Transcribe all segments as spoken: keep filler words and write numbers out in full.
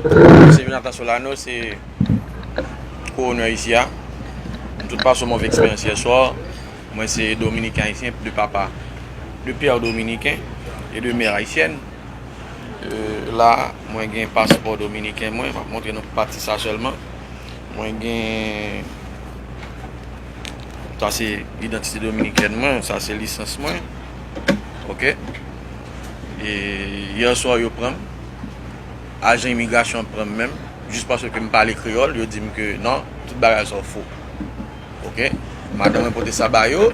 Se Jonathan Solano, se kowonè isi a. M tout pase yon move eksperyans yè swa. Mwen se dominiken ayisyen de papa, de pè dominiken e de mè ayisyèn. Euh, la, mwen gen paspò dominiken mwen, m ap montre nou pati sa sèlman. Mwen gen, sa se idantite dominikèn mwen, sa se lisans mwen. Oke. E yè swa yo pran m. Ajan imigrasyon an pran m menm, jis paske m pale kreyòl, yo di m ke non, tout bagay sa yo fo. Oke. Madanm mwen pote sa ba yo,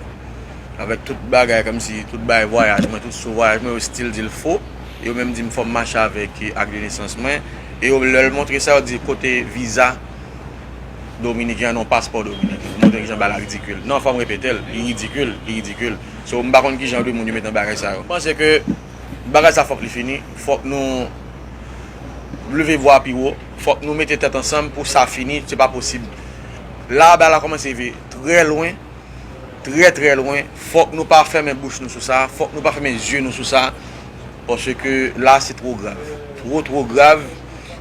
avèk tout bagay, kòmsi tout bagay vwayaj mwen, tout sou vwayaj mwen, yo still di l fo. Yo menm di m fò m mache avèk ak de nesans mwen. E yo, lè l montre sa, yo di kote viza dominiken an, non, paspò dominiken. Yo montre kijan bagay la ridikil. Non, fò m repete l, li ridikil, li ridikil. So, m pa konn kijan de moun yo met nan bagay sa yo. M panse ke bagay sa fòk li fini, fòk nou leve vwa pi wo, fòk nou mete tèt ansanm pou sa fini, se pa posib. La, bagay la kòmanse rive trè lwen, trè, trè lwen. Fòk nou pa fèmen bouch nou sou sa, fòk nou pa fèmen zye nou sou sa, paske la, se two grav. Two, two grav,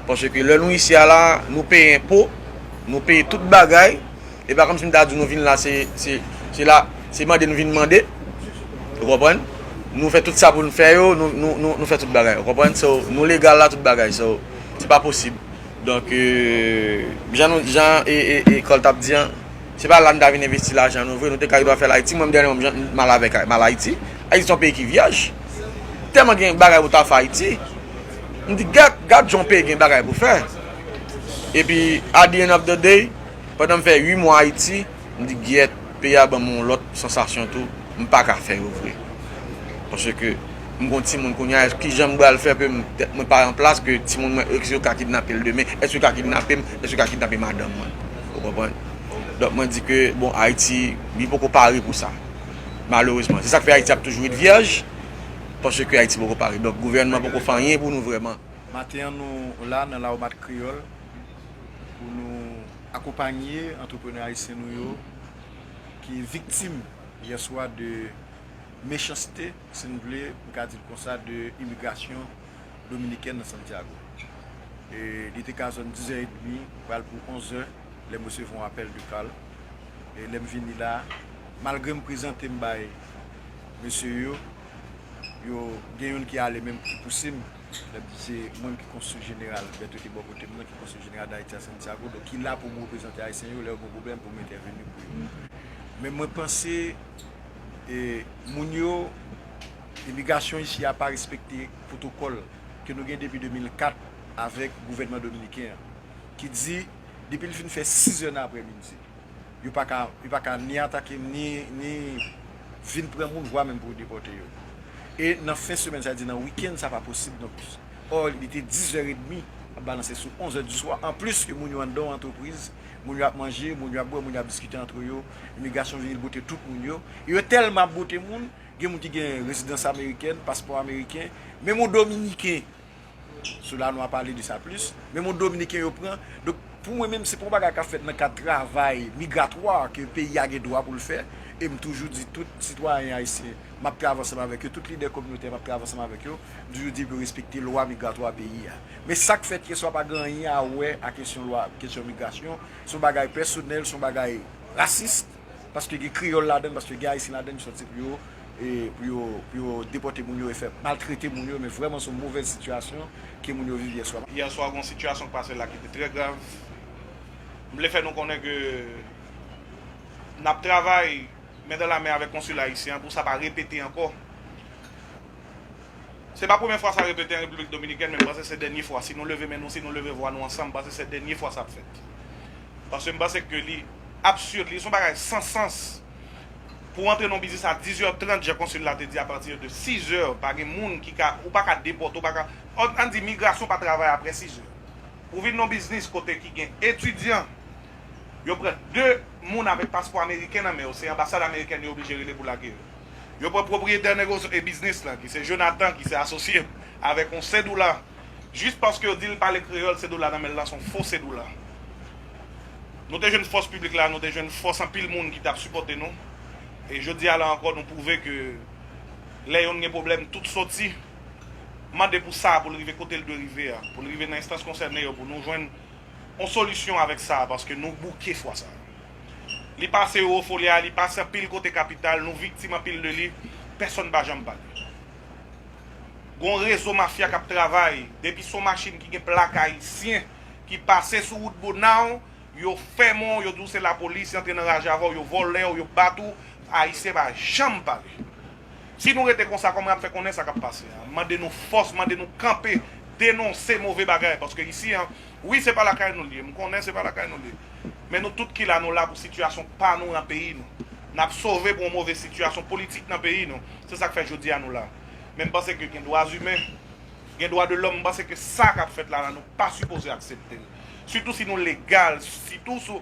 paske lè nou isi a la, nou peye enpo, nou peye tout bagay, e pa kòmsi m ta di w nou vin la, se, se, se la, se mande nou vin mande, ou konprann? Nou fè tout sa pou nou fè yo, nou, nou, nou, nou fè tout bagay, ou konprann? So, nou legal la, tout bagay, so, se pa posib. Donk, euh, jan nou, jan e, e, e Kòl t ap di an, se pa la n ta vin envesti lajan nou vre, nou te ka dwa fè l Ayiti. Mwen, m dènye, m, m al avèk, m al Ayiti. Ayiti se yon peyi ki vyèj. Tèlman gen bagay pou ta fè Ayiti. M di, gad, gad jan yon peyi gen bagay pou fè. Epi, at the end of the day, pandan m fè uit mwa Ayiti, m di, gyèt, peyi a ban m yon lòt sansasyon tou, m pa ka fè yo vre. Paske m gon timoun kounye a, kijan m pral fè ke m, tèt mwen pa an plas, ke timoun mwen, eske yo ka kidnape l demen, eske yo ka kidnape m, eske yo ka kidnape madanm mwen. Ou konprann? Donk, mwen di ke, bon, Ayiti, li poko pare pou sa. Malerezman. Se sa k fè Ayiti ap toujou ret vyèj, paske Ayiti poko pare. Donk, gouvènman poko fè anyen pou nou vrèman. Maten an, nou la nan Lawomat Kreyòl pou nou akonpanye antreprenè ayisyen nou yo ki viktim yè swa de mechanste, si n vle, m ka di l konsa, de imigrasyon dominikèn nan Santiago. E li te ka zòn dizè edmi, pral pou onzè, lè m resevwa yon apèl de Carl. E lè m vini la, malgre m prezante m bay mesye yo, yo gen youn ki ale menm ki pouse m. Lè m di se mwen ki konsul jeneral, Bertho te bò kote m nan, ki konsul jeneral Dayiti a Santiago, donk ki la pou m reprezante Ayisyen yo lè yo gen pwoblèm pou m entèveni pou yo. Men mwen panse, e, moun yo, imigrasyon isi a pa respekte pwotokòl ke nou gen depi de mil kat avèk gouvènman dominiken an, ki di, depi l fin fè sizè nan aprèmidi, yo pa ka, yo pa ka ni atake m, ni, ni vin pran moun, vwa menm pou yo depòte yo. E nan fen semèn, sa di nan wikenn, sa pa posib. Donk, ò, li te dizè edmi, ap balanse sou onzè di swa. Anplis ke moun yo anndan yon antrepriz, moun yo ap manje, moun yo ap bwè, moun yo ap diskite antre yo. Imigrasyon vini, l bote tout moun yo. E yo tèlman ap bote moun, gen moun ki gen rezidans amerikèn, paspò ameriken, menm yon dominiken. Solano a pale de sa plis. Menm yon dominiken yo pran. Donk, pou mwen menm, se pa yon bagay k ap fèt nan kad travay migratwa ke peyi a gen dwa pou l fè. E m toujou di tout sitwayen ayisyen, m ap travay ansanm avèk yo, tout lidè kominotè, m ap travay ansanm avèk yo. M toujou di pou yo respekte lwa migratwa peyi a. Men sa k fèt yè swa pa gen anyen a wè a kesyon lwa, kesyon migrasyon. Se yon bagay pèsonèl, se yon bagay rasis. Paske gen kreyòl ladan l, paske gen ayisyen ladan l, yo sòti pou yo, e, pou yo, pou yo depòte moun yo e fè maltrete moun yo, men vrèman se yon movèz sitiyasyon ke moun yo viv yè swa. Yè swa, gen yon sitiyasyon k pase la ki te trè grav. M vle fè nou konnen ke n ap travay men dan la men avèk konsil ayisyen an pou sa pa repete ankò. Se pa premye fwa sa repete an Repiblik Dominikèn, men m panse se dènye fwa. Si nou leve men nou, si nou leve vwa nou ansanm, m panse se dènye fwa sa ap fèt. Paske m panse ke li absid, li se yon bagay san sans. Pou w antre nan yon biznis a dizè trant, jan konsil la te di, apati de sizè, pa gen moun ki ka, ou pa ka depòte, ou pa ka, ann, ann di migrasyon pa travay apre sizè. Ou vin nan yon biznis kote ki gen etidyan, yo pran de moun avèk paspò ameriken nan men yo, se anbasad amerikèn yo oblije rele pou lage yo. Yo pran pwopriyetè negosy-, e biznis lan, ki se Jonathan, ki se asosye m, avèk yon sedoula. Jis paske yo di l pale kreyòl, sedoula nan men l lan se yon fo sedoula. Nou te jwenn fòs piblik la, nou te jwenn fòs anpil moun ki t ap sipòte nou. E jodi a la ankò, nou pwouve ke lè yonn gen pwoblèm, tout soti. Mande pou sa, pou l rive kote l dwe rive a, pou l rive nan enstans konsène yo, pou nou jwenn yon solisyon avèk sa, paske nou bouke fwa sa. Li pase Eurofolia, li pase anpil kote kapital, nou viktim anpil de li, pèsonn pa janm pale. Gon rezo mafya k ap travay, depi s on machin ki gen plak ayisyen, ki pase sou wout Bonao, yo fèmen w, yo di w se lapolis, yo antre nan raje avè w, yo vòlè w, yo bat ou, ayisyen pa janm pale. Si nou rete konsa, kòman y ap fè konnen sa k ap pase a? M mande nou fòs, mande nou kanpe, denonse move bagay, paske isi an, wi, se pa lakay nou l ye, m konnen se pa lakay nou l ye. Men nou tout ki la, nou la pou sitiyasyon pa nou nan peyi nou. N ap sove pou yon move sitiyasyon politik nan peyi nou. Se sa k fè jodi a nou la. Men m panse ke gen dwa imen, gen dwa de lòm, m panse ke sa k ap fèt la, la nou pa sipoze aksepte l. Sitou si nou legal, sitou si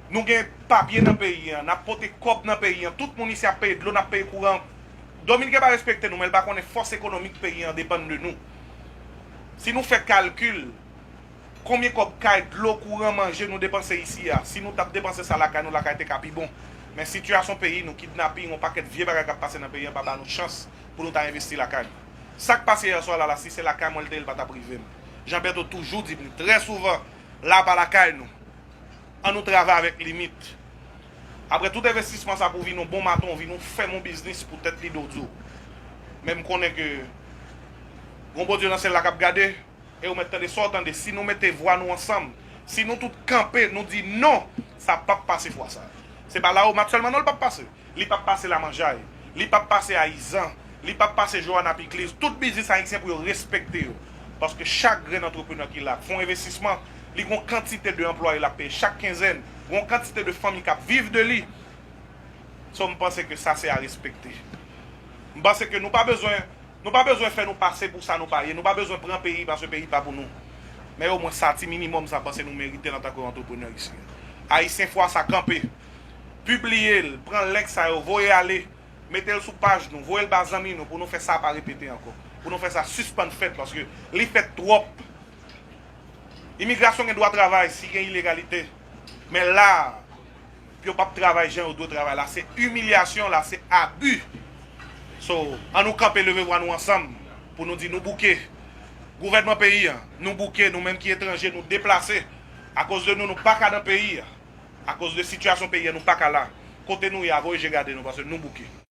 nou gen papye nan peyi an, n ap pote kòb nan peyi an, tout moun isi ap peye dlo, n ap peye kouran. Dominiken pa respekte nou, men l pa konnen fòs ekonomik peyi an depann de nou. Si nou fè kalkil, konbyen kòb kay, dlo, kouran, manje nou depanse isi a? Si nou t ap depanse sa lakay nou, lakay te ka pi bon. Men sitiyasyon peyi nou, kidnaping, yon pakèt vye bagay k ap pase nan peyi an pa ba nou chans pou nou ta envesti lakay nou. Sa k pase yè swa la, la, si se lakay mwen l te ye, l pa t ap rive m. Jean Bertho toujou di m li trè souvan, la pa lakay nou. An nou travay avèk limit. Apre tout envestisman sa pou vin yon bon maton, vin yon fèm yon biznis pou tèt li dodo. Men m konnen ke gon Bondye nan syèl la k ap gade, e ou mèt tande sa w tande. Si nou mete vwa nou ansanm, si nou tout kanpe, nou di non, sa p ap pase fwa sa. Se pa Lawomat sèlman non l p ap pase. Li p ap pase Lamanjay. Li p ap pase Ayizan. Li p ap pase Johanna Pikliz. Tout biznis ayisyen pou yo respekte yo. Paske chak grenn antreprenè ki la, k fè yon envestisman, li gon kantite de anplwaye l ap peye chak kenzèn. Gon kantite de fanmi k ap viv de li. So, m panse ke sa se a respekte. M panse ke nou pa bezwen, nou pa bezwen fè nou pase pou sa nou pa ye. Nou pa bezwen pran peyi paske peyi pa pou nou. Men omwen sa, ti minimòm sa, m panse nou merite l antanke yon antreprenè isi. Ayisyen, fwa sa kanpe. Pibliye l, pran link sa yo, voye ale, mete l sou paj nou, voye l ba zanmi nou pou nou fè sa pa repete ankò. Pou nou fè sa sispann fèt paske li fèt twòp. Imigrasyon gen dwa travay si gen ilegalite. Men la, yo p ap travay jan yo dwe travay la. Se imilyasyon, la se abi. So, an nou kanpe, leve vwa nou ansanm pou nou di nou bouke. Gouvènman peyi an, nou bouke, nou menm ki etranje, nou deplase. Akoz de nou, nou pa ka nan peyi a. Akoz de sitiyasyon peyi a, nou pa ka la. Kote nou ye a, voye je gade nou, paske nou bouke.